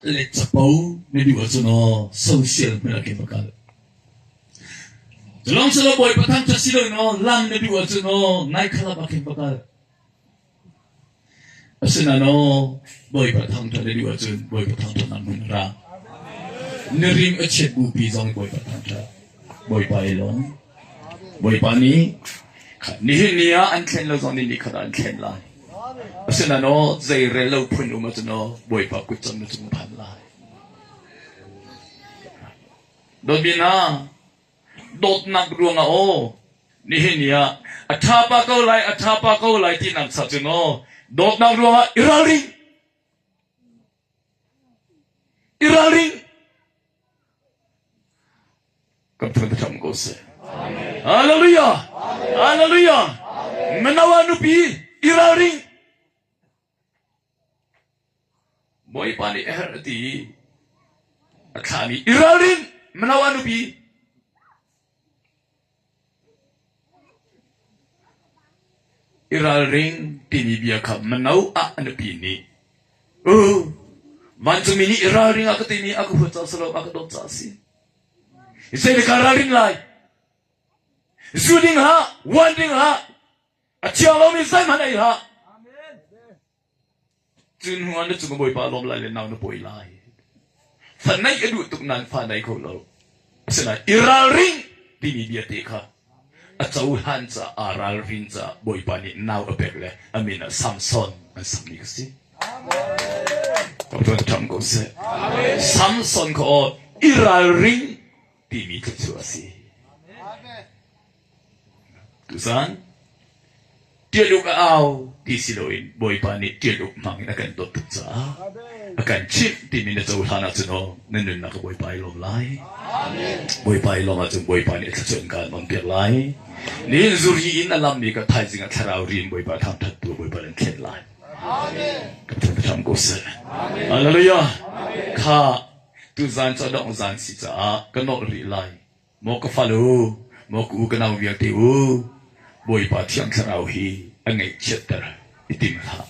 Le capo na duh ahcun aw social hmun ah khin va kal. Culong silo Bawipa thangṭhat si loin aw lam na duh ahcun aw nai khalap ah khin va kal. Asinain aw Bawipa thangṭhat na duh ahcun Bawipa thangṭhatnak hmun ra. Na rim a chiat bupi zong Bawipa thangṭhat. Bawipa i lawm. Bawipa nih nihin ni ah an thlen lo zong nih ni khat ah an thlen lai. Asinain aw zeirel lo phun um ahcun aw Bawipa kutcam na cung phan lai. Dawtmi hna, dawtnak ruangah aw nihin ni ah a ṭha pa ko lai, a ṭha pa ko lai tinak sa cun aw dawtnak ruangah i ralring. I ralring. Kan thang tham ko seh. Hallelujah. Hallelujah. Manawa nupi i ralring. Bawipa nih a herh ti a thlahmi i ralring manawa nupi. I ralring timi bia kha mano ah a nupi nih u vancungmi nih i ralring a ka timi a ka huat caah si lo a ka dawt caah a si. Zei dah kaa ralring lai? Zu ding hlah, wan ding hlah, a thiang lomi zeihmanh ei hlah. Cun hnu ah na cung Bawipa lawm lai le nau na pawi lai. Fa neih a duh tuk nain fa nei kho lo. Asinain i ralring timi bia te kha a cohlan caah aa ralrin caah Bawipa nih nau a pek le a min ah Samson an sakmi ka si. Tuan ṭham ko seh. Samson kha aw i ralring timi thluachuah a si. Tuzaan ṭial uk a au ti si loin Bawipa nih ṭial uk hmang in a kan dawt tuk caah a kan chimh timi na cohlan ahcun aw na nunnak ah Bawipa i lawm lai. Bawipa i lawm ahcun Bawipa nih a thluachuah in kaan on piak lai. Nihin zuri in a lammi ka thaizing ah thlarau ri in Bawipa thangṭhattu Bawipa nan thlen lai. Ka thangṭhat ko seh. Hallelujah. Kha tuzaan cu a dongh zaan si caah ka nolh rih lai. Maw ka fal u, maw ka u ka nau vialte u, Bawipa Thiang Thlarau hi a ngaihchiatter i tim hlah.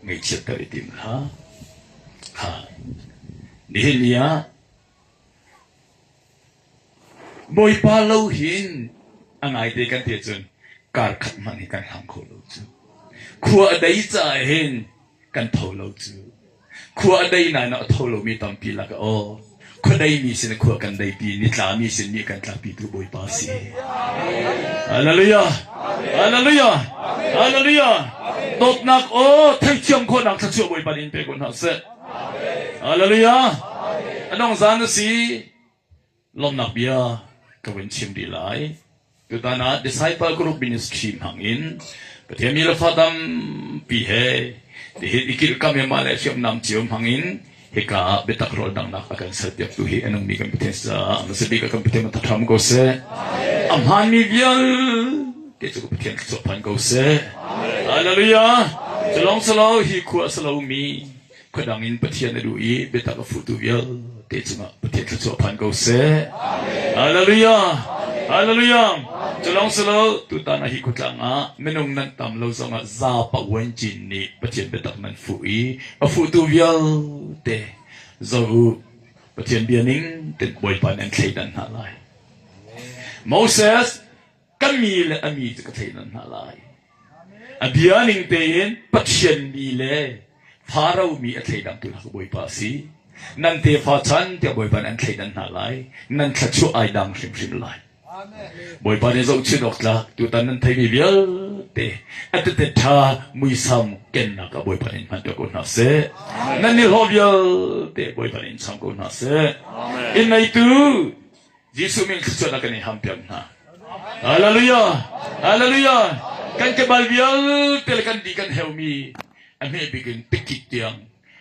Ngaihchiatter i tim hlah. Ha. Nihin ni ah Bawipa lo hin a ngaite kan ti ahcun kar khat hmanh hi kan hlang kho lo cu. Khua a dei caah hin kan tho lo cu. Khua a dei nain a tho lomi tampi lakah aw khua deimi sin khua kan deipi nitla mi sin ni kan tlakpitu Bawipa si. Hallelujah! Hallelujah! Hallelujah! Dawtnak aw theithiam khawhnak thluachuah Bawipa nih in pe ko hna seh. Hallelujah! A dong zan a si. Lawmhnak bia ka vun chim rih lai. Tutan ah Disciple Group Ministry hmang in Pathian mi le fa tampi he tihin i kilhkamh i mah le hriamnam cio hmang in hika ah biatak rawl danghnak a kan serpiaktu hi a nungmi kan Pathian caah hmasa bik ah kan Pathian a hram ko seh. A hmaanmi vialte cu Pathian thluachuah phan ko seh. Hallelujah! Culong silo hi khua a si lomi Khuadang in Pathian a duh i biatak a fuhtu vialte cungah Pathian thluachuah phan ko seh. Hallelujah! Hallelujah! Culong silo tutan ah hi khuatlang ah minung nan tam lo zongah zapa uancin nih Pathian biatak nan fuh i a fuhtu vialte zo u Pathian bia ning ten Bawipa nih an thleidan hna lai. Moses ka mi le a mi cu ka thleidan hna lai. A bia ning tein Pathian mi le Faro mi a thleidangtu hna cu Bawipa a si. Nan tefa chan tiah Bawipa nih an thleidan hna lai. Nan thluachuah ai dang hrimhrim lai. Bawipa nih zohchunh awk tlak tutan nan theimi vialte a tete ṭha muisam kennak ah Bawipa nih in hman ko hna seh. Nan nihlawh vialte Bawipa nih in cham ko hna seh. Inn neitu Jesuh min thluachuahnak kan i hampiak hna. Hallelujah! Hallelujah! Kan kebal vialte le kan di kan heumi a hme bik in tikik tiang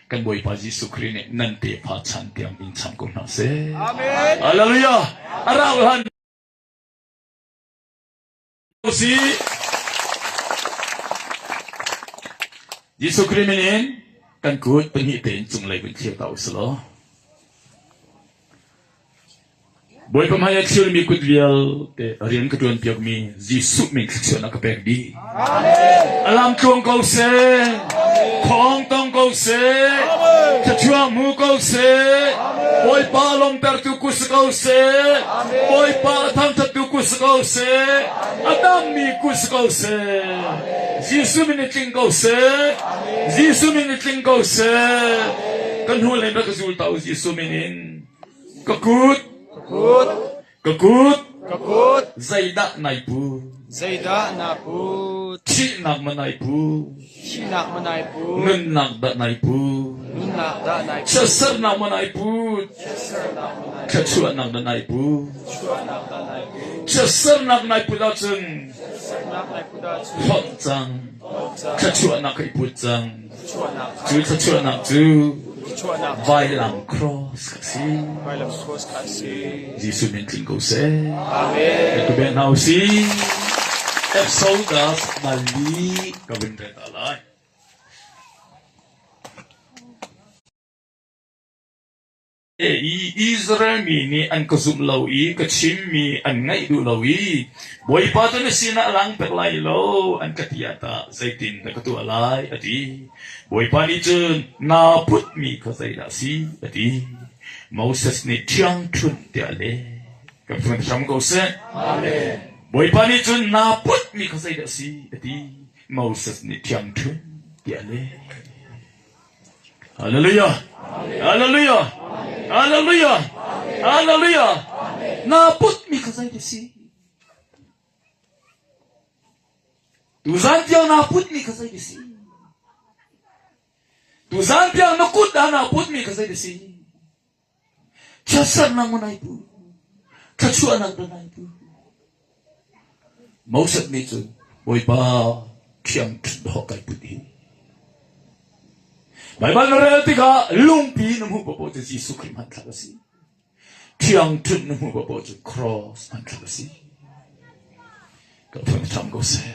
kan Bawipa Jesuh Khrih nih nan tefa chan tiang in cham ko hna seh. Amen. Hallelujah! A rau hlan si. Jesuh Khrih min in kan kut pahnih tein cunglei vun thlir ta usih law. Bawipa hmai a thirmi kut vialte rian ka ṭuan piakmi Jesuh min thluachuahnak ka pek dih. Alam tluang ko seh. Khong tong ko seh. Thluachuah hmu ko seh. Bawipa lawmtertu ku si ko seh. Bawipa a thangṭhattu ku si ko seh. A dammi ku si ko seh. Jesuh min i tling ko seh. Jesuh min i tling ko seh. Kan hnu lei rak ka zul ta u Jesuh min in. Ka kut. Ka kut. Ka kut. Ka kut. Zeidah nai put? Zeidah na put? Thihnak ma nai put? Thihnak ma nai put? Nunnak dah nai put? Nunnak dah nai put? Chiatsernak ma nai put? Chiatsernak ma nai put? Thluachuahnak dah nai put? Thluachuahnak dah nai put? Chiatsernak nai put ahcun Chiatsernak nai put ahcun hlonh cang. hlonh cang. Thluachuahnak kha i put cang. Thluachuahnak Cu thluachuahnak cu Thluachuahnak vailam cross kha a si. Vailam cross kha a si. Jesuh min tling ko seh. Amen. Ka bia hna usih. Exodus mali ka vun rel ta lai. I Israel mi nih an ka zumh lo i ka chimmi an ngaih duh lo i Bawipa cu na sinah a lang pek lai lo an ka ti ah tah zeitin dah ka tuah lai a ti. Bawipa nih cun naa putmi kha zeidah a si a ti. Moses nih ṭhiangṭhunh tiah a leh. Kan phun hram ko seh. Amen. Bawipa nih cun naa putmi kha zeidah a si a ti. Moses nih ṭhiangṭhunh tiah a leh. Hallelujah. Hallelujah. Hallelujah. Hallelujah. Na putmi kha zei si? Tuzan tiang na putmi kha zei si? Tuzan tiang na kut ah na putmi kha zei si? Chiatsernak maw nai pu? Thluachuahnak dah nai pu? Moses nih cun Bawipa thiang ṭhut kai put hi. Baibal na rel tikah lungpi na hmuh paohpaoh cu Jesuh Khrih hmanthlak a si. Thiang ṭhut na hmuh paohpaoh cu cross hmanthlak a si. Ka phun tham ko seh.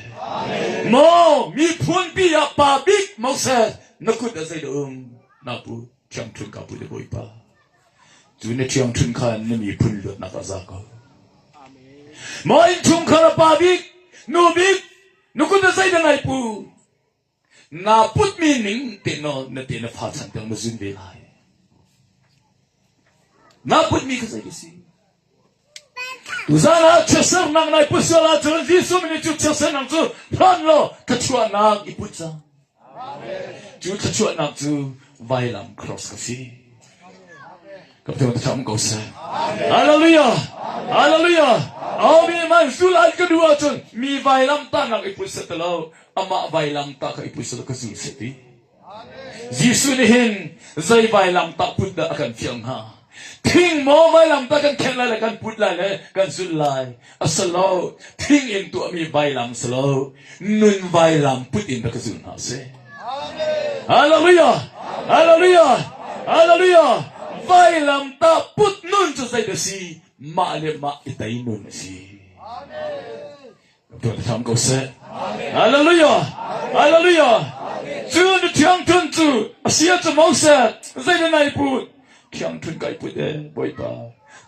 Maw miphun pi ah pa bik Moses na kut ah zeidah um na pu? Ṭhiangṭhunh ka pu le Bawipa, cu na ṭhiangṭhunh khan na miphun luatnak ah za ko. Maw innchungkhar a pa bik, nu bik, na kut a zeidah nai pu? Naa putmi ning te naw na te na fa chan tiang na zun ve lai. Naa putmi kha zei si? Tuzaan ah chiatsernak nai put sual ahcun Jesuh min cu chiatsernak cu hlan law thluachuahnak i put cang. Cu thluachuahnak cu vailam cross ka si. Ka Pathian ta um ko seh. Hallelujah! Hallelujah! Amen. Man zul an ka duh ahcun mi vailam tahnak i put set lo, amah vailam tah kha i put set ka zul set ti. Jesuh nih hin zei vailamtah put dah a kan fial hnga? Thing maw vailamtah kan khenh lai le kan put lai le kan zulh lai? A si lo. Thing in tuahmi vailam si lo. Nun vailam put in rak ka zul hna seh. Hallelujah! Hallelujah! Hallelujah! Vailamtah put nun cu zei dah si? Mah le mah i tei nun a si. Tuan hram ko seh. Hallelujah. Hallelujah. Cu na thiangthun cu a sia cu Moses zei na nai put thiangthun kai put e Bawipa.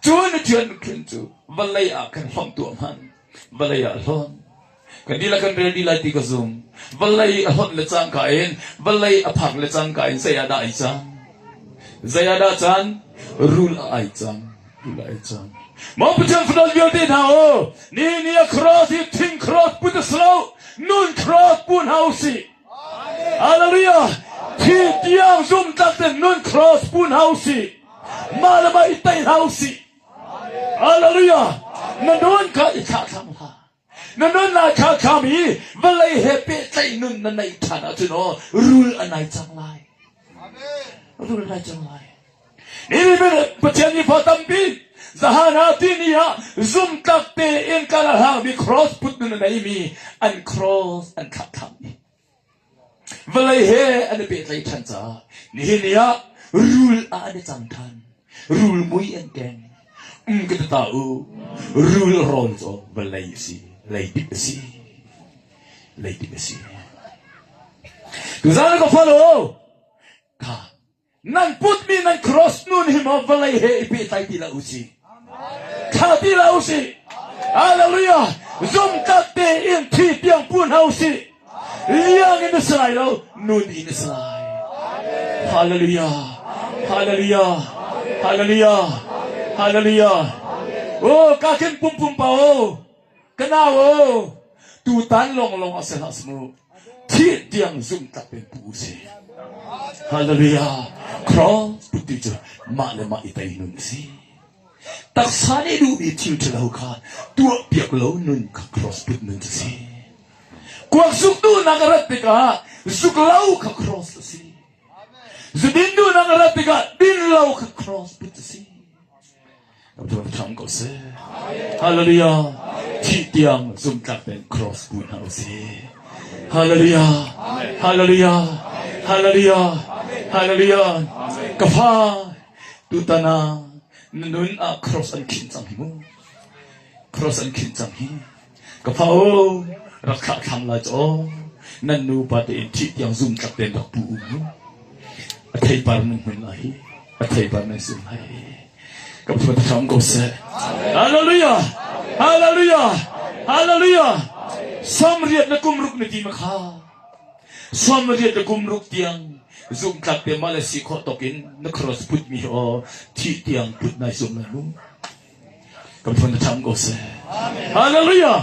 Cu na thiangthun cu vawlei ah kan hlawm tuah hman. Vawlei ah hlawn. Kan dila kan rel di lai ti ka zum. Vawlei a hlawnh le cangka in vawlei a phak le cangka in zei ah dah ai cang? Zei ah dah caan? Rul a ai cang. Rul a ai cang. Maw Pathian fadal vialte hna aw, ni ni a cross hi thing cross put a si lo, nun cross pu hna usih. Hallelujah! Thi tiang zum tlak ten nun cross pu hna usih. Mah le mah i tei hna usih. Hallelujah! Na nun kha i thlah thlang hlah. Na nunnak kha kham i vawlei he pehtlaih nun na neih ṭhan ahcun aw rul a nai cang lai. Rul a nai cang lai. Ni Pathian nih fa tampi zahan ah tini ah zumtlak tein kal a hlangmi cross put nun a neimi an cross an thlah thlam Vawlei he an i pehtlaih ṭhan caah nihin ni ah rul ah an i cang ṭhan. Rul mui an keng. Um ka ti ta u. Rul rawl cu vawlei a si. Leidip a si. Leidip a si. Tuzaan ka falo kha Nan putmi nan cross nun hi maw vawlei he i pehtlai ti hlah usih. Thla ti hlah usih. Hallelujah. Zumtlat tein thi tiang pu hna usih. Liang in na si lai lo, nun in na si lai. Hallelujah. Hallelujah. Hallelujah. Hallelujah. Oh, ka khin pum pum pa o. Ka nau o. Tutan longlong a si hlah smu. Thih tiang zum tak pen pu si. Hallelujah. Cross putti cu mah le mah i tei nun si. Taksa nih duhmi thil ṭhalo kha tuahpiak lo nun kha cross put nun cu si. Kuak zuk duhnak a rat tikah zuk lo kha cross a si. Zudin duhnak a rat tikah din lo kha cross put a si. Ram ko seh. Hallelujah. Thih tiang zumtlak tein cross pu hna usih. Hallelujah. Hallelujah. Hallelujah. Hallelujah. Ka fa tutan ah na nun ah cross an khinh cang hi mu. Cross an khinh cang hi. Ka fa o rak thlah thlam lai cu aw. Nan nupa tein thih tiang zumtlak tein rak pu u mu. A theipar nan hmun lai hi. A theipar nan sun lai hi. Ka Pathian hram ko seh. Hallelujah! Hallelujah! Hallelujah! Samriat na kum ruk na ti ma kha. Samriat na kum ruk tiang zumtlak te mah le si khawh tawk in na cross put mi aw thih tiang put nai zum lai mu. Ka Pathian na hram ko seh. Hallelujah!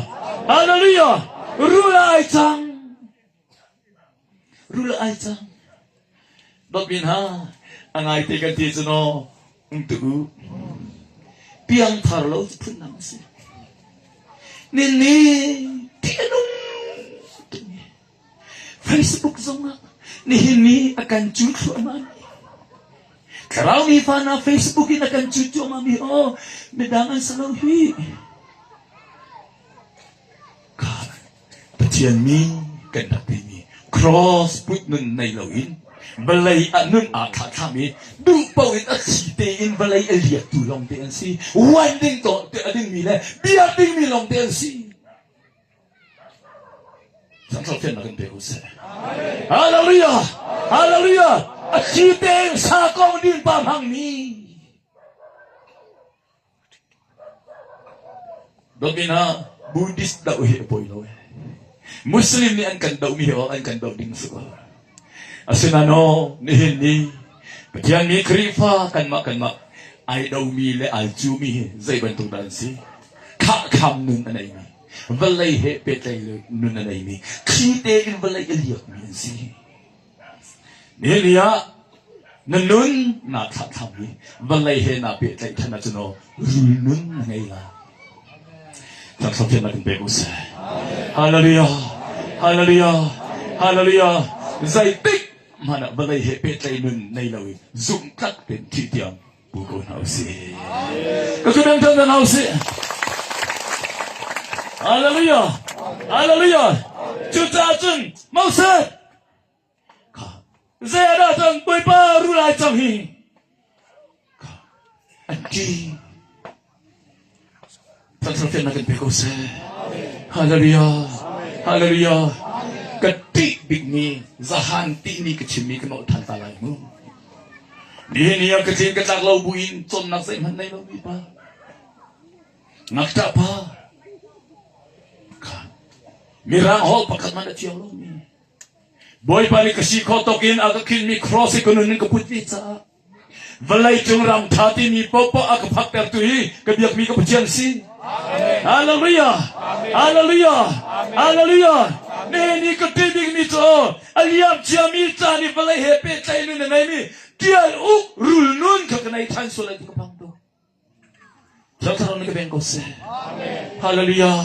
Hallelujah! Rul ai cang. Rul ai cang. Dawtmi hna, a ngaite kan ti cu naw um tu u. Piangthar lo cu phundang a si. Ninni ti a nung timi Facebook zongah nihin ni a kan cu thluahmah mi Thlarau mi fa hna Facebook in a kan cu cuahmah mi aw midang an si lo hi. Pathian mi kan rak timi cross put nun nei loin vawlei ah nun aa thlahthlam i duh paoh in a thli tein vawlei a liaktu lawngte an si. Wine ding to a dingmi le beer dingmi lawngte an si. Thangthawk thiannak in pe u seh. Hallelujah! Hallelujah! A thli tein sa kong din pa hmangmi Dawtmi hna, Buddhist doh hi a pawi lo ee. Muslim nih an kan dohmi hi an kan doh ding a si ko. Asinain aw, nihin ni Pathian mi Khrihfa kanmah kanmah ai domi le ai cumi hi zei bantuk dah an si? Khahkham nun a neimi, vawlei he pehtlaih nun a neimi, thli tein vawlei a liakmi an si. Nihin ni ah na nun naa thlahthlam i vawlei he naa pehtlaih ṭhan ahcun aw rul nun na ngei lai. Thangṭhat thiannak in pek u sih. Hallelujah! Hallelujah! Hallelujah! Zeitik hmanh ah vawlei he pehtlaih nun nei loin zumhtlak tein thih tiang pu ko hna usih. Ka ku dang hna usih. Hallelujah! Hallelujah! Cucaah cun Moses kha zei ah dah cun Bawipa rul ai cang hi kha an ṭi. Thangṭhatnak kan pe ko seh. Hallelujah. Hallelujah. Ka ṭih bikmi zahan tihmi ka chimmi ka nolh ṭhan ta lai mu. Nihin ni ah ka tlin ka tlak lo buin cawnnak zeihmanh nei lomi pa. Ngakṭah pa. Kha. Mirang holh pakhat hmanh a thiam lomi. Bawipa nih ka si khawh tawk in a ka khinmi cross i ka nun in ka put ve caah Vawleicung ram ṭha timi paohpaoh a ka phaktertu hi ka biakmi ka Pathian si. Hallelujah! Hallelujah! Hallelujah! Nihin ni ka ṭih bikmi cu a liam ciami caan i vawlei he pehtlaih nun a neimi ṭial uk rul nun kha ka nei ṭhan sual lai ti ka phang tuk. Thiang Thlarau nih ka veng ko seh. Hallelujah!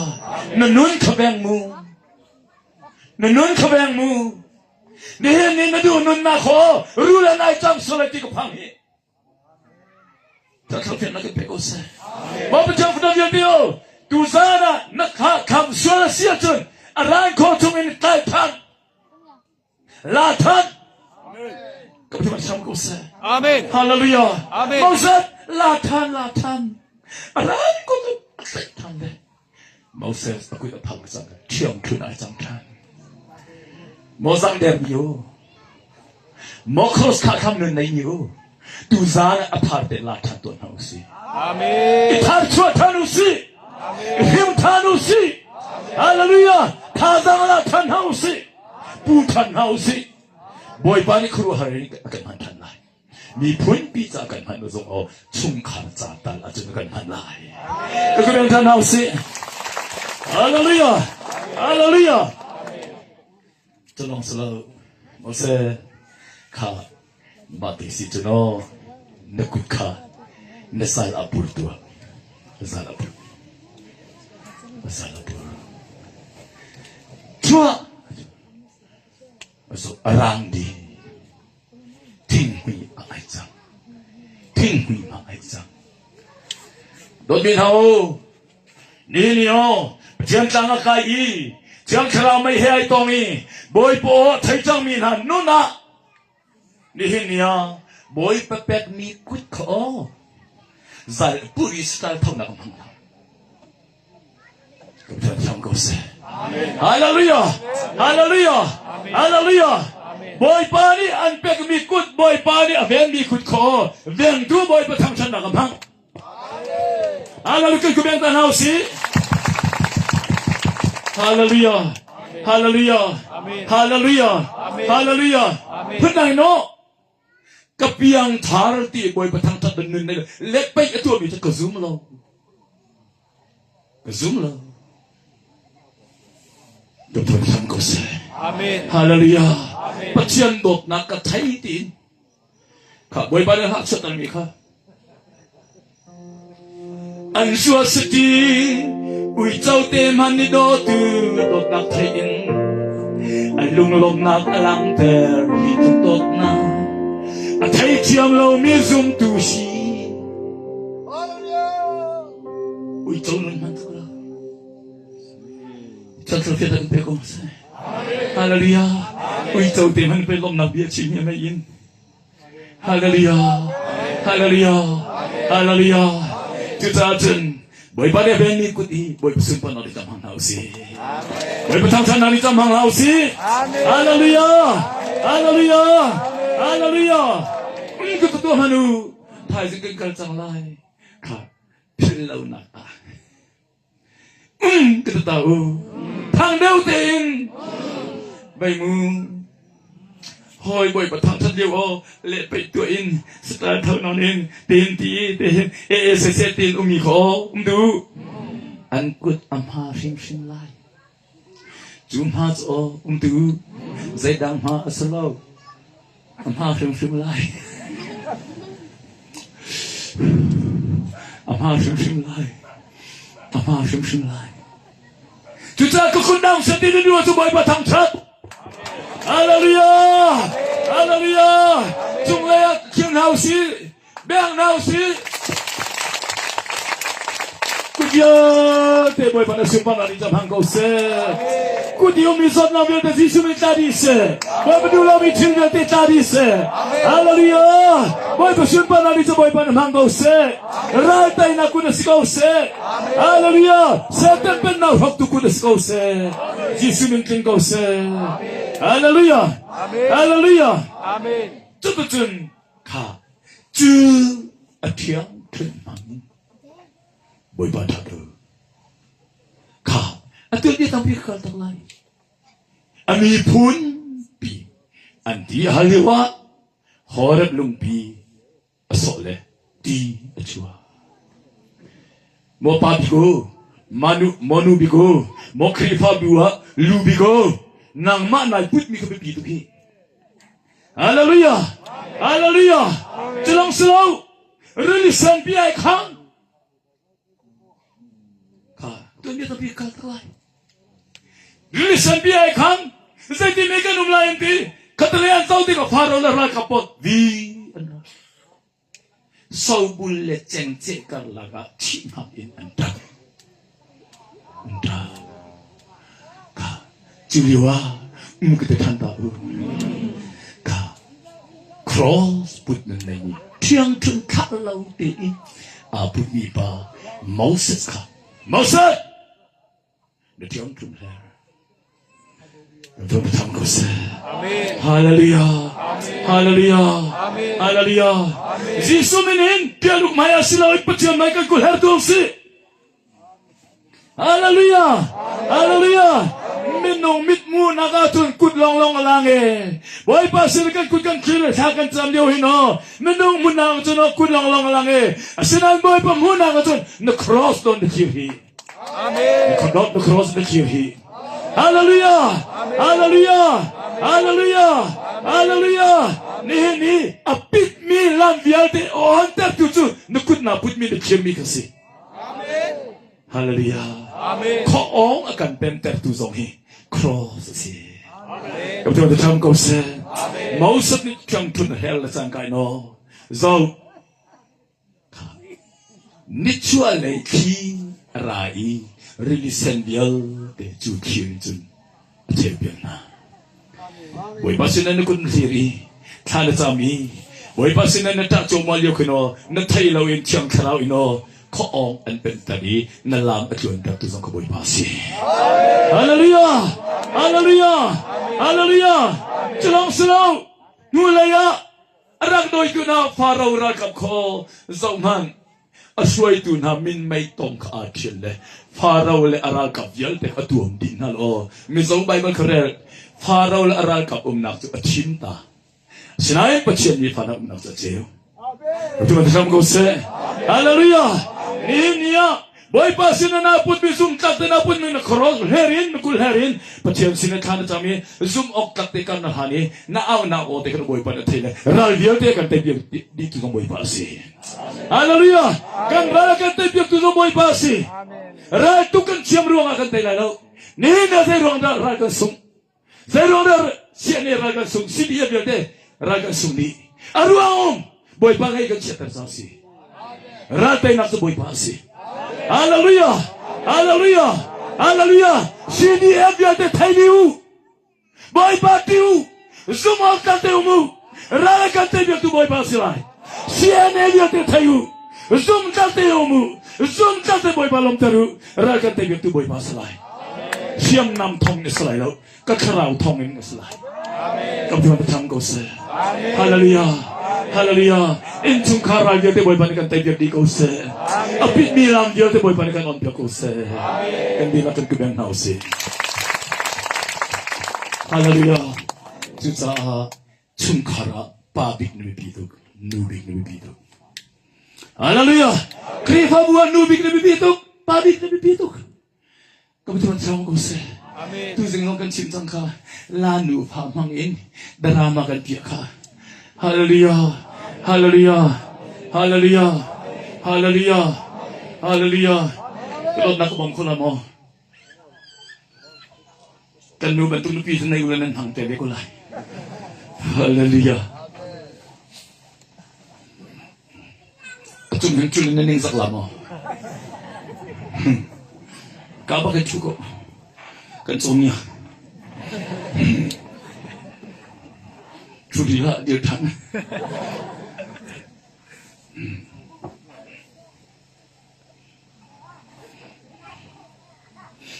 Na nun kha veng mu. Na nun kha veng mu. Nihin ni na duh nunnak ho rul an ai cang sual ai ti ka phang hi. Thlarau thiannak kan pe ko seh. Maw Pathian fanu vialte o tuzaan ah na kha kham sual a si ahcun a ran kho chung in tlai than. La than. Ka Pathian sam ko seh. Amen. Hallelujah. Amen. Moses la than la than. A ran ko a tlaih than ve. Moses a kut a phang cang ṭhiam ṭhun ai cang ṭhan. Maw zangder mi u, maw cross kha kham nun nei mi u, tuzaan a thar te la ṭhan tuah hna usih. Amen. I thar chuah ṭhan usih. I hrim ṭhan usih. Hallelujah. Thazaang la ṭhan hna usih. pu ṭhan hna usih. Bawipa nih khuaruahhar in a kan hman ṭhan lai. Miphunpi ca kan hman zong aw chungkhar ca tal ahcun kan hman lai. Ka ku ṭhan hna usih. Hallelujah! Hallelujah! Culong silo Moses kha mah ti si cu naw na kut kha na sal a pur tuah. Zal a pur. Zal a pur. Chuah! A rang dih. Thinghmui a ai cang. Thinghmui ma ai cang. Dawtmi hna u, ni ni aw, Pathian tlang a kai i Thiang Thlarau mei he ai tong i Bawipa aw a thei cangmi hna nun ah nihin ni ah Bawipa pekmi kut kha aw zal puri style thonak a hmang hna. Pathian thiam ko seh. Hallelujah! Hallelujah! Hallelujah! Bawipa nih an pekmi kut, Bawipa nih a venmi kut kho vengtu Bawipa thangṭhatnak a hmang. Hallelujah! Kan kubeng ta hna usih. Hallelujah! Hallelujah! Hallelujah! Hallelujah! Phundang in aw, ka piangthar ti Bawipa thangṭhat na nun le peih a tuahmi cu ka zum lo. Ka zum lo. Ka phun ko seh. Amen. Hallelujah. Pathian dawtnak ka thei tiin kha Bawipa nih hlah chiat mi kha An sua sati uico te hmanh nih dawtu dawtnak theih in an lunglawmhnak a langhter hi tluk dawtnak a theithiam lomi zumtu si uico nun hman tuk lo Chan fiat an pe ko seh Hallelujah uico te hmanh pe lawmhnak bia chim hi mei in Hallelujah. Hallelujah. Hallelujah. Cucaah cun Bawipa nih a venmi kut hi Bawipa sunparnak nih cam hang hna usih. Bawipa thangṭhatnak nih cam hang hna usih. Hallelujah. Hallelujah. Hallelujah. Um ka tuah hmanh u. Thaizing kan kal cang lai. Kha philh lonak ah. Um ka ta u. Thang deuh tein bei mu. Hawi bawipa thangṭhat lio aw le peih tuah in satal tho non in tin ti te hin e e se se tin umi kho um du. An kut a hma hrimhrim lai. Cu hma cu aw um tu zeidang hma a si lo. A hma hrimhrim lai. A hma hrimhrim lai. A hma hrimhrim lai. Cucaah ka kun dang sati na nu cu Bawipa thangṭhat. Hallelujah! Hallelujah! Cunglei ah khiang hna usih. Beng hna usih. Kut vialte Bawipa na sunparnak nih cam hang ko seh. Kut i ummi zawtnak vialte Jesuh min tla dih seh. Bawipa duh lomi thil vialte tla dih seh. Hallelujah! Bawipa sunparnak nih cu Bawipa na hmang ko seh. Ral teinak kut a si ko seh. Hallelujah! Satan pennak hrawktu kut a si ko seh. Jesuh min tling ko seh. Hallelujah! Hallelujah! Amen. Cuticun kha cu a thiang ṭhun hmang Bawipa ṭha tu kha a tuanbia tampi ka kal tak lai. A miphun pi an ti a hal lio ah Horeb lungpi a sawh le ti a chuah. Maw pa bik u, manu mawnu bik u, maw Khrihfabu ah lu bik u, nangmah nai putmi kha biapi tuk hi. Hallelujah! Hallelujah! Culong si lo, rili sanpi ai khang. Kha, tuanbia tampi kal tak lai. Rili sanpi ai khang, zeitin me kan um lai an ti. Khatale an zo tikah Faro le ralkap pawl vi an ra. Sobul le cengceh karlak ah thihnak in an ṭap. An ṭap. Kha cu lio ah um ka ti ṭhan ta u. Kha cross put nan nei mi ṭhiangṭhunh thlah lo tein aa putmi pa Moses kha Moses! Na ṭhiangṭhunh hler. Thang ko seh. Hallelujah. Hallelujah. Hallelujah. Jesuh min in pialuk hmai ah si loin Pathian hmai kan kul her tu si. Hallelujah. Hallelujah. Minung mithmuhnak ahcun kut lawnglawng a lang e. Bawipa sin kan kut kan thlir le thla kan cam lio hin aw minung hmuhnak ahcun aw kut lawnglawng a lang e. Asinain Bawipa hmuhnak ahcun na cross don na thlir hi. Amen. Na cross na thlir hi. Hallelujah! Hallelujah! Hallelujah! Hallelujah! Nihin ni a pitmi lam vialte on tertu cu na kut na putmi na thirmi kha si. Amen. Hallelujah. Amen. Kho-awng a kan pemtertu zong hi cross a si. Amen. Ka tu tham ko seh. Amen. Moses nih tlangthun a hel le cang kai no. Zo nichuah lei thli a ra i rili sen vialte cu thli in cun a cheu piak hna. Bawipa sinah na kut na thlir i thla na cam i Bawipa sinah na ṭah cuahmah lio khin aw na thei loin Thiang Thlarau in aw khuaawng an penter i na lam a tluantertu zong kha Bawipa a si. Hallelujah! Hallelujah! Hallelujah! Culawng si lo, hnulei ah a rak dawitu hna Faro ralkap khaw zohhmanh a hruaitu hna minmei tong kha aa ṭhial le Faro le a ralkap vialte kha a tuam dih hna law Mizo Baibal kha rel Faro le a ralkap umnak cu a thim ta Asinain Pathian nih fa umnak cu a ceu Tu kan hram ko seh Hallelujah Nihin ni ah Bawipa sin na putmi zumtlak te na putmi na cross her in na kul her in Pathian sin na thla na cam i zum awk tlak te kan na hlan i na aunak aw te kan Bawipa na thei le ral vialte kan tei piak dih tu zong Bawipa a si. Hallelujah! Kan ral kan tei piak tu zong Bawipa a si. Ral tuk kan thiam ruangah kan tei lai lo. Nihin ah zei ruang dah ral kan sung? Zei ruang dah siane ral kan sung? CDF vialte ral kan sung dih. A ruang um Bawipa ngei kan chiatter cang si. Ral teinak cu Bawipa a si. Hallelujah! Hallelujah! Hallelujah! CDF vialte thei dih u. Bawipa ti u. Zum awk kan te um u. Ral kan tei biaktu Bawipa a si lai. CNA vialte thei u. Zum kan te um u. Zum kan te Bawipa lawmter u. Ral kan tei biaktu Bawipa a si lai. Hriamnam thong in a si lai lo. Ka thlarau thong in a si lai. Ka bian thang ko seh. Hallelujah. Hallelujah. Innchungkhar ral vialte Bawipa nih kan tei piak dih ko seh. A pitmi lam vialte Bawipa nih kan on piak ko seh. Kan dihlak kan kubeng hna usih. Hallelujah. Cucaah chungkhar ah pa bik na biapi tuk, nu bik na biapi tuk. Hallelujah. Khrihfabu ah nu bik na biapi tuk, pa bik na biapi tuk. Ka Pathian thiang ko seh. Amen. Tuzing zong kan chim cang kha la nu fa hmang in drama kan piah kha. Hallelujah. Hallelujah. Hallelujah. Hallelujah. Hallelujah. Ka dawtnak ka bawm kho la maw? Kan nu bantuk nupi cu nei ula nan hmang te ve ko lai. Hallelujah. A cung hin cul in na ning zak la maw? Ka bak in thu ko. Kan cawm nia. Thu di hlah dir than.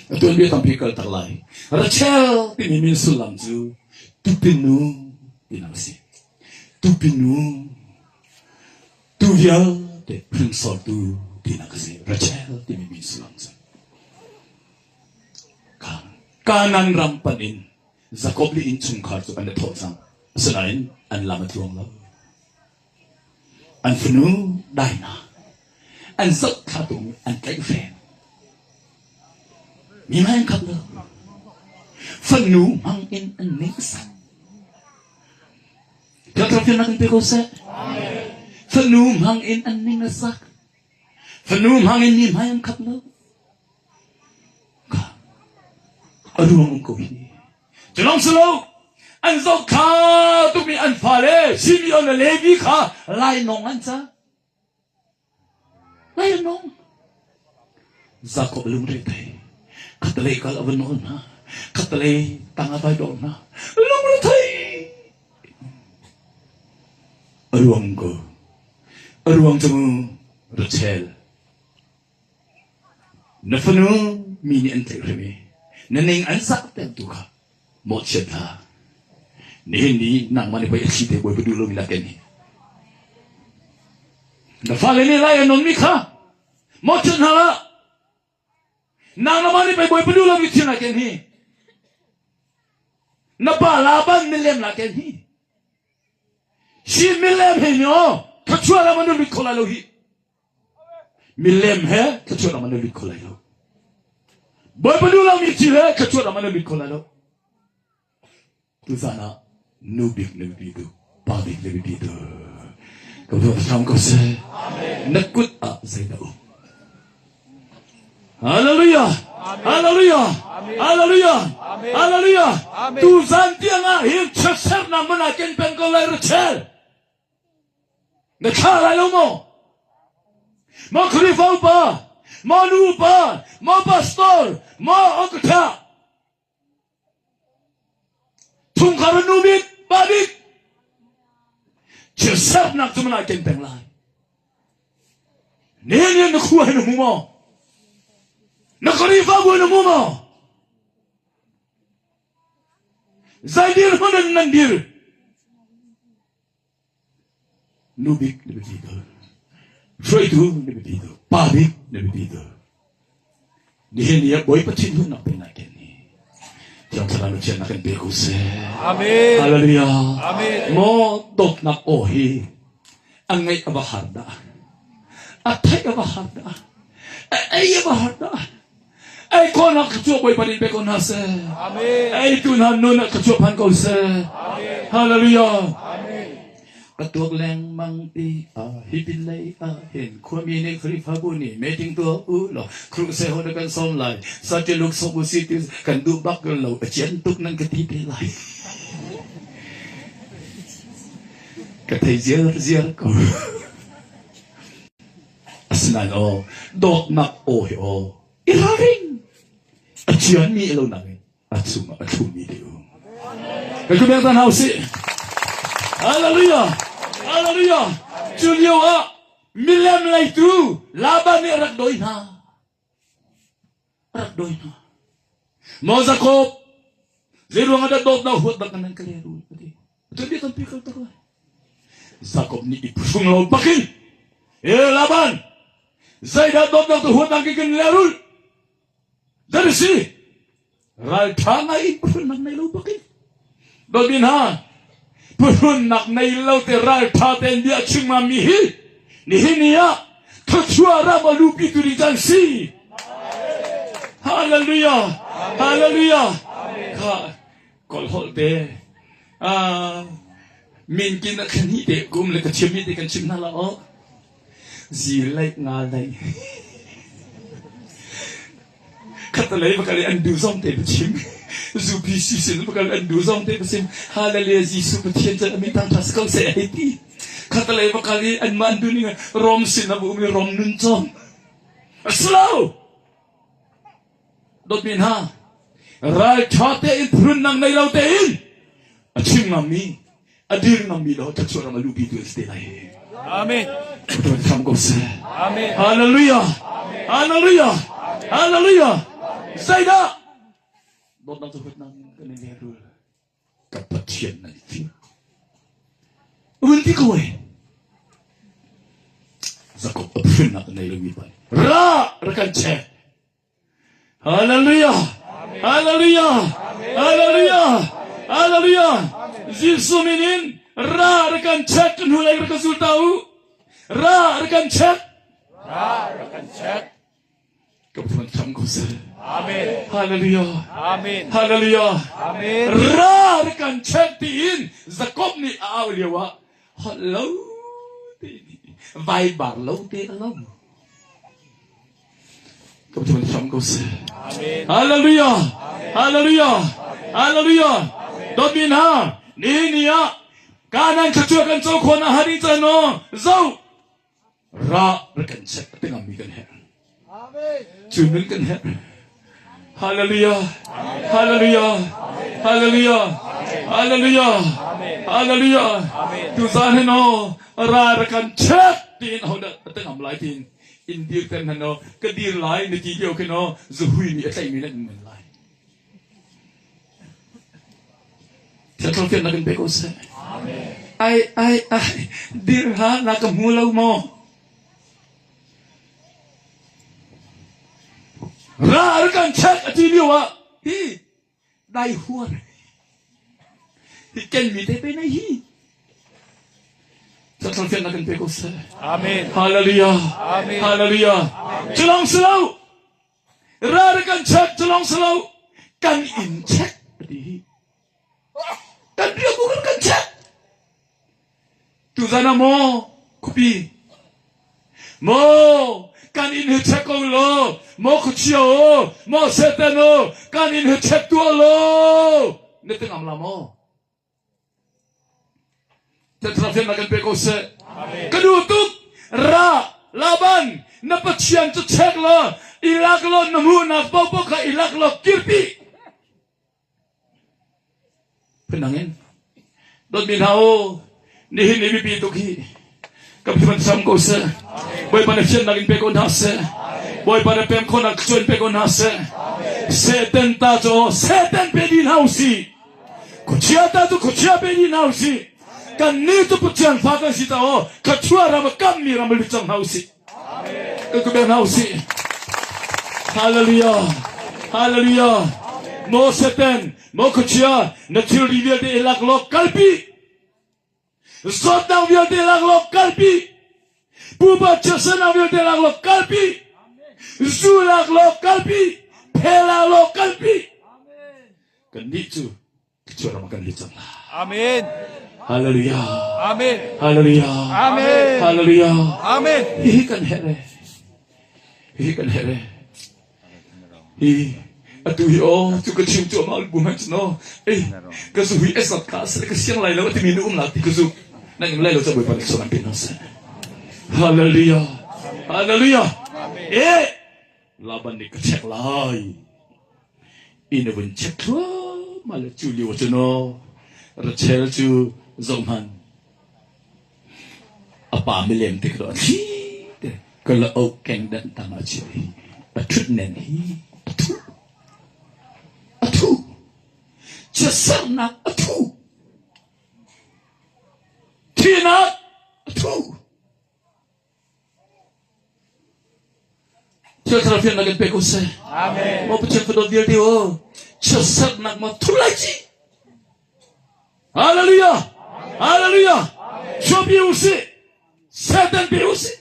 A tuanbia tampi kal tak lai. Rachel timi min sullam cu tupinu tinak a si. Tupinu tu vialte hringsortu tinak a si. Rachel timi min sullam cu. Kanan ram pan in Jakob le innchungkhar cu an i thawh cang. Asinain an lam a tluang lo. An fanu Dinah an zohthla tung i an tlaihhrem. Mi hmai an khap lo. Fanu hmang in an nehsak. Thil fiannak in pe ko seh. Fanu hmang in an ning a sak. Fanu hmang in mi hmai an khap lo. A ruang um ko hi. Culawng si lo, an zohthla tukmi an fale Simeon le Levi kha lainawng an cang. Lainawng. Jakob lungre thei. Khatalei kal a va nawl hna. Khatalei tang a vai dawh hna. Lungre thei. A ruang ko. A ruang cu Rachel Na fanu mi nih an tlaihhrem i na ning an zahtertu kha mawhchiat hlah. Nihin ni nangmah nih pei a thli te Bawipa duh lomi nak hi. Na fale nih lai an nonmi kha mawhchiat hna hlah. Nangmah nih pei Bawipa duh lomi thil na ken hi. Na pa Laban milem la ken hi. Hi milem he ni aw thluachuah ram an lut kho lai lo hi. Milem he thluachuah ram an lut kho lai lo. Bawipa duh lomi thil he thluachuah ram an lut kho lai lo. Tuzan ah nu bik na biapi tu, pa bik na biapi tu. Ka ruat hram ko seh. Na kut ah zeidah um? Hallelujah! Hallelujah! Hallelujah! Hallelujah! Tuzan tiang ah hin chiatsernak man ah ken peng ko lai Rachel. Na thla lai lo maw? Maw Khrihfa upa, maw nu upa, maw pastor, maw ongkatha, Chungkhar a nu bik, pa bik chiatsernak cu mana ken peng lai. Nihin na khua hi na hmu maw? Na Khrihfabu na hmu maw? Zei dirhmun in nan dir? Nu bik na biapi tuk. Hruaitu na biapi tuk. Pa bik na biapi tuk. Nihin ni ah Bawipa thinhunnak pe nai ken ni. Thiang Thlarau na thiannak kan pe ko seh. Amen. Hallelujah. Amen. Maw dawtnak aw hi a ngaih a va har dah. A theih a va har dah. A ei a va har dah. Ei khawhnak thluachuah Bawipa nih pe ko hna seh. Amen. Eitu hna nun ah thluachuah phan ko seh. Amen. Hallelujah. Amen. Ka tuak lengmang ti ah hi pin lei ah hin khuami nih Khrihfabu nih meeting tuah u law khruh seh ho na kan sawm lai satiluk sawm u si ti kan duh bak lo a cian tuk nan ka ti te lai ka thei ziar ziar ko Asinain aw, dawtnak aw hi aw, i ralring. A cianmi a lo nak in a chungah a thlummi te um. Kan ku beng ta hna usih. Hallelujah! Hallelujah! Cu lio ah milem leitu Laban nih a rak dawi hna. A rak dawi hna. Maw Jakob, zei ruang ah dah dawtnak huat bak nan ka le rul? Ati. Atu bia tampi kal tak lai. Jakob nih i phuhrung lo bakin, E Laban, zeidah dawtnak tu huat nang kan le rul? Dar si, ral ṭha ngai in phuhrunnak nei lo bakin. Dawtmi hna, phuhrunnak nei lo te ral ṭha tein bia chim mi hi nihin ni ah thluachuah ram a lupi tu ding can si. Hallelujah! Hallelujah! Kha kawlholh te min kin a khan hi te kum le ka thiam mi te kan chim hna la aw zi lei nga lei khatalei bakal an du zong te chim zu pi si sin bakal an du zong te chim hallelujah Jesuh Pathian chan ami tang thas ko se hei ti khatalei bakal i an ma an du ning rom sin abu mi rom nun chom aslo Dawtmi hna, ralṭha tein phunnak nei lo tein a chim ngammi, a dir ngammi lo thluachuah ram a luhpi tu an si te lai. Amen. Tuan hram ko seh. Amen. Hallelujah. Hallelujah. Hallelujah. Zeidah? Dawtnak cu huatnak kan in lehrul. Ka Pathian nan fim. Vun ti ko e. Jakob a phunnak nei lomi pa ra ra kan check. Hallelujah. Hallelujah. Hallelujah. Hallelujah. Jesuh min in ra ra kan check kan hu lei ra ka zul ta u. Ra ra kan check. Ra ra kan check. Ka phun tham ko seh. Amen. Hallelujah. Amen. Hallelujah. Amen. Ra ra kan check tiin Jakob nih a au lio ah holh lo te vai bar lo te a lo. Ka phun tham ko seh. Amen. Hallelujah. Hallelujah. Hallelujah. Dawtmi hna, ni ni ah Kanan thluachuah kan co khawh na hari chan aw zo ra ra kan check a ti kan herh. Cu nun kan herh. Hallelujah. Hallelujah. Hallelujah. Hallelujah. Hallelujah. Tu zan hin aw ra ra kan check tiin ho dah a tengam lai tiin in dir ten han aw ka dir lai na ti lio khin aw zuhui nih a tlaihmi nan in lai. Thil fiannak in pe ko seh. Ai ai ai dir ha na ka hmu lo maw? Ra ar kan check a ti lio ah hi dai huar. Hi kenmi te pe nei hi. Chan fiannak in pe ko seh. Amen. Hallelujah. Amen. Hallelujah. Culong si lo. Ra kan check culong si lo. Kan in check ti hi. Kan riak bu kan kan check. Tuzan ah maw khuapi maw kan inn hi check ko law maw khuachia aw maw Satan aw kan inn hi check tuah law na ti ngam la maw? Thlarau fiannak kan pe ko seh. Ka duh tuk ra Laban na Pathian cu check law i lak law na hmuhnak paohpaoh kha i lak law kirpi. Phundang in dawtmi hna u, nihin ni biapi tuk hi ka Pathian sam ko seh. Bawipa na fiannak in pe ko hna seh. Bawipa na pem khawhnak thluachuah in pe ko hna seh. Satan ta cu Satan pe dih hna usih. Khuachia ta cu khuachia pe dih hna usih. Kan nih cu Pathian fa kan si ta aw khuachua ram a kammi ram a lut cang hna usih. Kan ku hna usih. Hallelujah. Hallelujah. Maw Satan, maw khuachia, na thilri vialte i lak law kalpi. Zawtnak vialte lak law kalpi. Pupa chiatsernak vialte lak law kalpi. Zu lak law kalpi. Phe lak law kalpi. Kan nih cu Curam kan lut cang la. Amen. Hallelujah. Amen. Hallelujah. Amen. Hallelujah. Amen. Hihi kan herh e. Hihi kan herh e. Hi atu hi aw cu ka chim cu amah bu hmanh cu no. Ei ka zu hi esat ka sale ka siang lai lo timi nu um la ti ka zu. Nan um lai lo ca Bawipa nih sual an pe hna seh. Hallelujah. Hallelujah. Eh Laban nih ka check lai. Inn a vun check thluahmah le cu lio cun aw Rachel cu zohhmanh a pa milem te kha a thli te ka la oh kengdanh tang a chiah hi a ṭhut nen hi a thu a thu chiatsernak a thu thihnak a thu Thil thar fiannak in pe ko seh. Amen. Maw Pathian fadawt vialte o chiatsernak ma thur lai ci. Hallelujah. Hallelujah. Chuapi u sih. Satan pe u sih.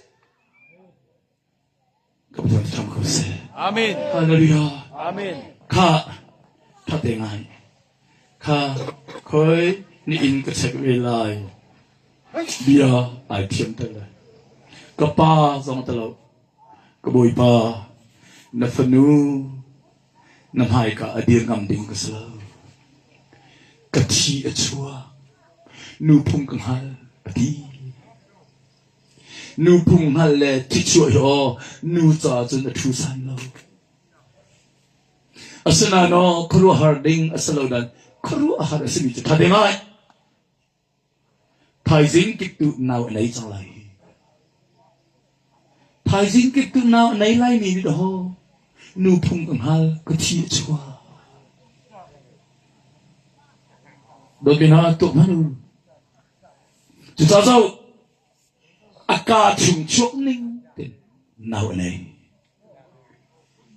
Ka Pathian thram ko seh. Amen. Hallelujah. Amen. Kha tha te ngai. Kha khoi ni in ka check ve lai. Bia ai thiam te lai. Ka pa zong te lo. Ka bawipa na fanu na hmaika a dir ngam ding ka si lo. Ka thi a chuak. Nu phung ka hngal a ti. Nu phung hngal le thichuah hi aw nu ca cun a ṭhu san lo. Asinain aw khuaruahhar ding a si lo nain khuaruahhar a simi cu ṭha te ngai. Thaizing kiptu nau a nei cang lai. Thaizing kiptu nau a nei laimi nih daw nu phung ka hngal ka thi a chuak. Dawtmi hna tuak hmanh u. Cucaah zoh a kaa chung chuak ning tein nau a nei.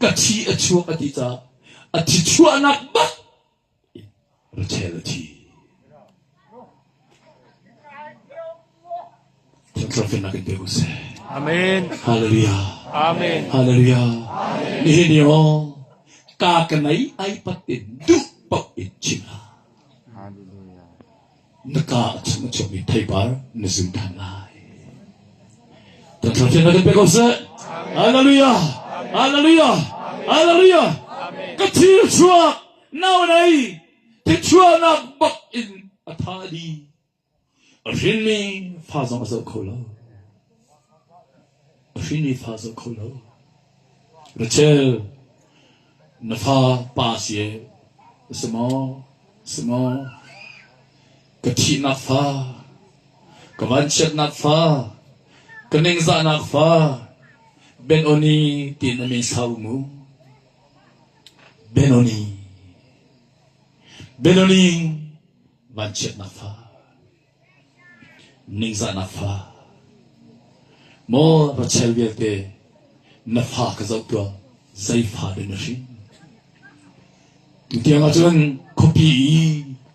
Ka thi a chuak a ti caah a thi chuahnak bak Rachel a thi. Thiang Thlarau in pe ko seh. Amen. Hallelujah. Amen. Hallelujah. Nihin ni aw ka ka nei ai pat in duh paoh in chim hlah. Na ka a chung a chuakmi theipar na zum ṭhan lai. Thiang Thlarau in pe ko seh. Hallelujah. Hallelujah. Hallelujah. Ka thil chuak nau nei thichuahnak bak in a tha dih. A hrinmi fa zong a zoh kho lo. A hrinmi fa zoh kho lo. Rachel, na fa pa si e, si maw? Si maw? Ka thihnak fa, ka vanchiatnak fa, ka ningzahnak fa, Ben-Oni tiin a min sau mu. Benoni. Benoni vanchiatnak fa, ningzahnak fa. Maw Rachel vialte na fa ka zoh tuah zei fa dah na hrin? Tutiang ahcun khuapi i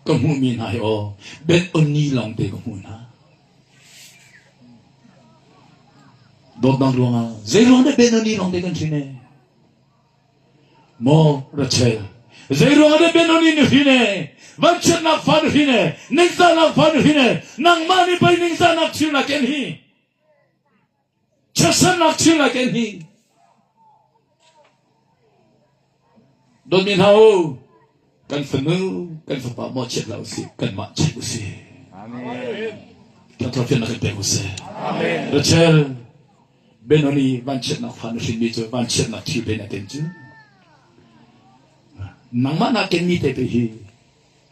Ka hmuhmi hna hi aw Ben Onni lawngte ka hmuh hna. Dawtnak ruangah zei ruang dah Ben Onni lawngte kan hrin e? Maw Rachel, zei ruang dah Ben Onni na hrin e? Vanchiatnak fa na hrin e? Ningzahnak fa na hrin e? Nangmah nih pei ningzahnak thil na ken hi. Chiatsernak thil na ken hi. Dawtmi hna u, kan fanu, kan fapa mawhchiat hlah usih, kanmah check usih. Amen. Thangṭhat kan pek usih. Amen. Rachel, Benoni vanchiatnak fa na hrinmi cu vanchiatnak thil te na ken cu. Nangmah na kenmi te te hi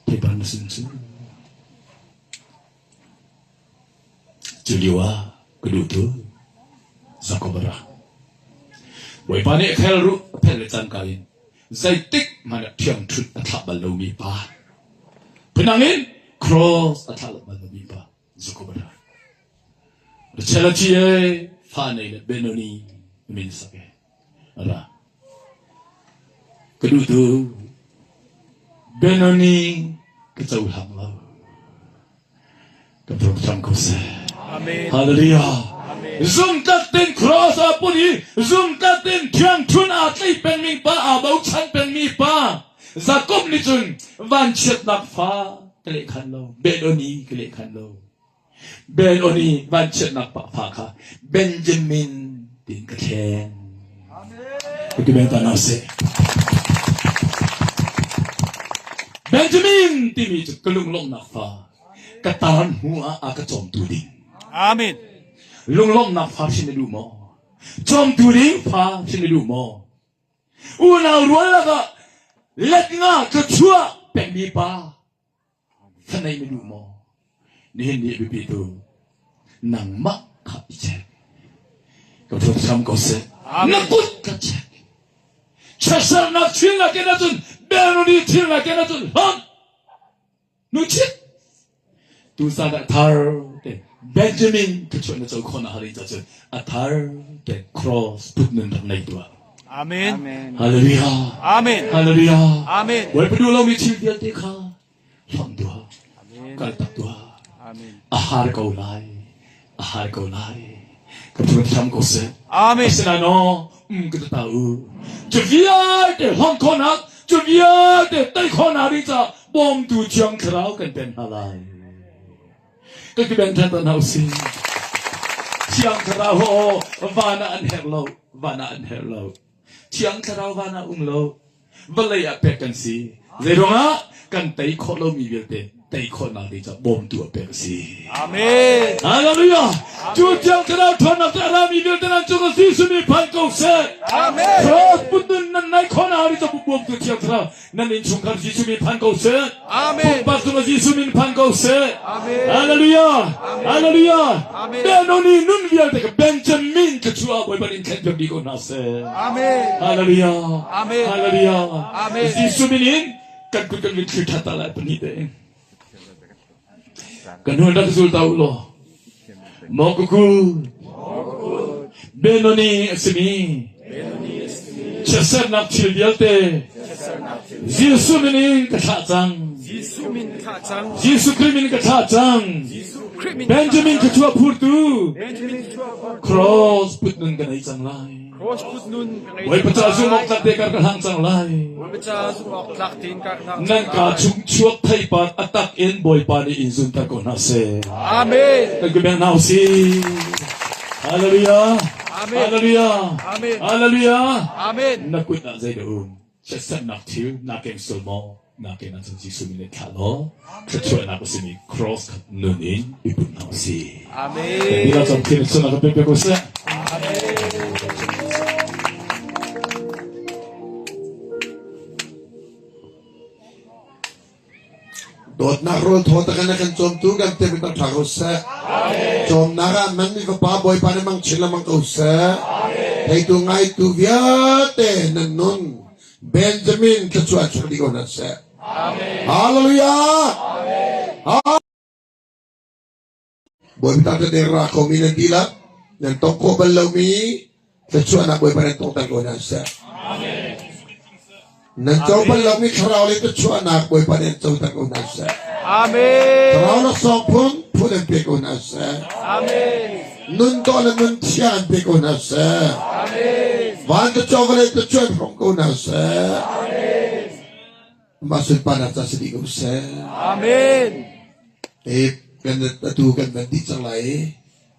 theipar na sun cu. Cu lio ah ka duh tu Jakob a ra. Bawipa nih a khel ruh a phelh le cangka in zeitik hmanh ah ṭhiangṭhunh a thlah bal lomi pa, phundang in cross a thlah bal lomi pa Jakob a ra. Rachel a thi e, fa nei le Benoni min sak e a ra. Ka duh tu Benoni ka cohlang lo. Kan thawng ko seh. Amen. Hallelujah. Amen. Zumtlat ten cross a put i zumtlat ten thiang thun aa tlei pengmi pa aa bochan pengmi pa Jakob nih cun vanchiatnak fa ka leh khan lo Benoni ka leh khan lo Benoni vanchiatnak pa fa kha Benjamin tiin ka thlen. Ka ben ta na seh. Benjamin timi cu ka lunglawmhnak fa ka tar hnu ah a ka cawmtu ding. Amen. Lunglawmhnak fa hrin na duh maw? Cawmtu ding fa hrin na duh maw? Unau rual lakah let nga thluachuah pekmi pa Fanei na duh maw? Nihin ni a biapi tu nangmah kha i check. Ka thawt ko seh. Na kut ka check. Chiatsernak thil na ken ahcun Benoni thil na ken ahcun hlonh. Nu chit. Tuzan ah thar te Benjamin thluachuah na co khawh na hari cun a thar te cross put nun rak nei tuah. Amen. Hallelujah. Amen. Hallelujah. Amen. Bawipa duh lomi thil vialte kha hlonh tuah. Kal tak tuah. Amen. A har ko lai. A har ko lai. Ka phun hram ko seh. Amen. Asinain aw, um ka ta u. Cu vialte hlonh khawhnak, cu vialte tei khawhnak ding caah bawmtu Thiang Thlarau kan pen hna lai. Ka ki ben ṭhan hna usih. Thiang Thlarau aw van ah an herh lo, van ah an herh lo. Thiang Thlarau van ah um lo. Vawlei ah pek kan si. Zeiruangah kan tei khawh lomi vialte tei khawhnak ding caah bawmtu ah pek a si. Amen. Hallelujah. Cu Thiang Thlarau ṭhawnnak cu a rami vialte nan cung ah Jesuh nih phan ko seh. Amen. Cross put nun nan nai khawhnak ding caah bawmtu Thiang Thlarau nan innchungkhar Jesuh min phan ko seh. Amen. Pumpak cungah Jesuh min phan ko seh. Amen. Hallelujah. Hallelujah. Amen. Benoni nun vialte ka Benjamin ka chu ah Bawipa nih thlen piak dih ko hna seh. Amen. Hallelujah. Amen. Hallelujah. Amen. Jesuh min in kan kut kan min thil that ta lai pahnih te in. Kan hun rak zul ta u law. Mawkuku. Benoni a simi. Chiatsernak thil vialte. Jesuh min in ka thlah cang. Jesuh min thlah cang. Jesuh Khrih min ka thlah cang. Jesuh Khrih min Benjamin ka chuah phurtu. Benjamin chuah phurtu. Cross put nun ka nei cang lai. Cross put nun ka ngei Bawipa ca zum awk tlak te kar ka hlang cang lai. Bawipa ca zum awk tlak tein ka hlang Nan ka chung chuak theipar a tak in Bawipa nih in zunter ko hna seh. Amen. Kan ku beng hna usih. Hallelujah. Amen. Hallelujah. Amen. Hallelujah. Amen. Na kut ah zei dah um? Chiatsernak thil na keng sual maw? Na keng ahcun Jesuh min in thlah law thluachuahnak a simi cross kha nun in i put hna usih. Amen. Kan ti thil sunak kan pek ko seh. Dawtnak rawl thaw takin a kan cawmtu kan te bitak ṭha ko seh. Cawmnak ah nan mi fapa Bawipa nih mang chin lengmang ko seh. Theitu ngaitu vialte nan nun Benjamin thluachuah chuak dih ko hna seh. Hallelujah. Bawipa ta te ra ko mi nan dihlak nan tong khawh bal lomi thluachuahnak Bawipa nan tongter ko hna seh. Nan co bal lomi thlarau le thluachuahnak Bawipa nih an coter ko hna seh. Amen. Thlarau laksawng phun phun an pe ko hna seh. Amen. Nun dawh le nun thiang an pe ko hna seh. Amen. Van thluachuah vawlei thluachuah in hrawm ko hna seh. Amen. Mah sunparnak ca si dih ko seh. Amen. E kan atu kan van dih cang lai i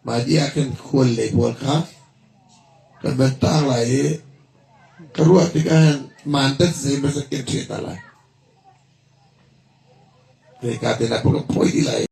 mah dih ah kan khual le pawl kha kan van tang lai i Ka ruah tikah hin mandat zeimawzat kan ṭhiah ta lai. Hika te na kan phawi dih lai.